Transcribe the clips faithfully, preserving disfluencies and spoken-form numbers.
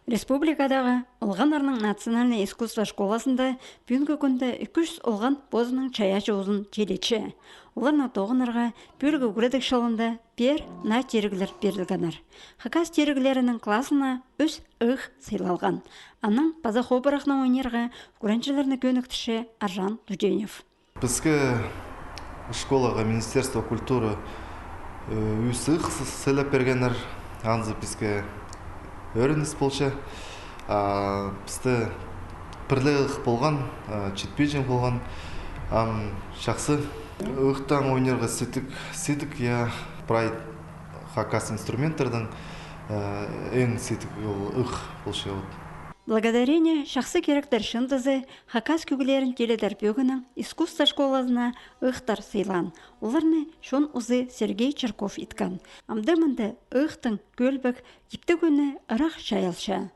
Республикадағы олғаннарның национальнай искусство школазында пӱӱнгі кӱнде ікі чӱс олған позының чайаачы узын чилетче. Оларны тоғынарға пӱӱнгі ӱгредіг чылында пеер наа тиріглер пирілгеннер. Хакас тиріглерінің клазына ӱс ых сыйлалған. Анаң паза хобырахнаң ойнирға ӱгренҷілерні кӧніктірче Аржан Туденев. Піске школаға Министерство культуры, э, ӱс ых с-, сыйлап пиргеннер. Анзы піске ӧрініс полча. А пісте пір ле ых полған, а, читпинчең полған. Ам чахсы. Ыхтаң ойнирға сидік, сидік, я, прай хакас инструменттернің, э, иң сидік ол ых полча, вот. Благодарение чахсы киректер чыындызы хакас кӧглерін тиледер пӧгіннең искусство школазына ыхтар сыйлаан. Оларны чон узы Сергей Чирков иткен. Амды мында ыхтың кӧлбек, типтіг ӱні ырах чайалча.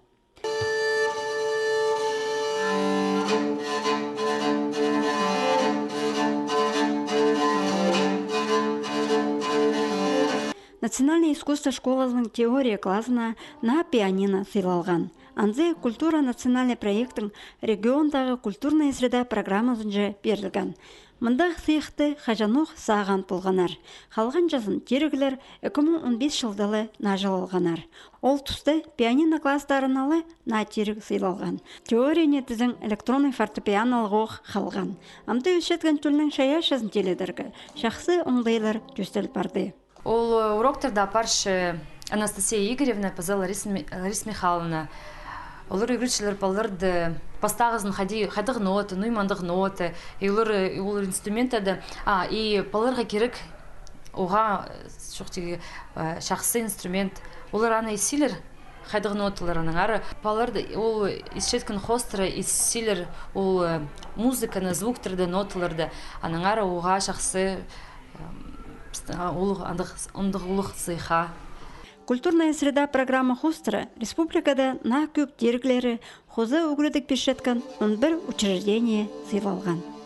Национальнай искусство школазының теория клазына наа пианино сыйлалған. Анзы «Культура» национальнай проектің региондағы «Культурная среда» программазынҷа пирілген. Мындағ сыйыхты хаҷанох сағаан полғаннар. Халғанҷызын тиріглер ікі муң он пис чылда ла нааҷылалғаннар. Ол туста пианино кластарына ла наа тиріг сыйлалған. Теорияны тізең электроннай фортепианолығ ох халған. Амды ӧсчеткен тӧлнің чайаачызын тиледерге чахсы оңдайлар тӧстел парды. Ол, э, уроктарны апарча Анастасия Игоревна паза Лариса Ми-, Лариса Михайловна. Олар ӱгретчелер палаларды пастағызын хайди-, хайдағ нота, ноо мындағ нота. И олар, э, ол инструменттерді, а, и палаларға кирек оға, э, чох тигі, э, чахсы инструмент. Олар аны исчелер, хайдағ ноталар, аннаңар палаларды ол исчеткен хоостыра исчелер ол, э, музыканы, звуктарды, ноталарды. Аннаңар оға чахсы, э, піс-, а, улуғ, андағ, андағ улуғ сыйыхха. «Культурная среда» программа хоостыра республикада наа кӧг тиріглері хоза ӱгредіг пирчеткен он пір учреждение сыйлалған.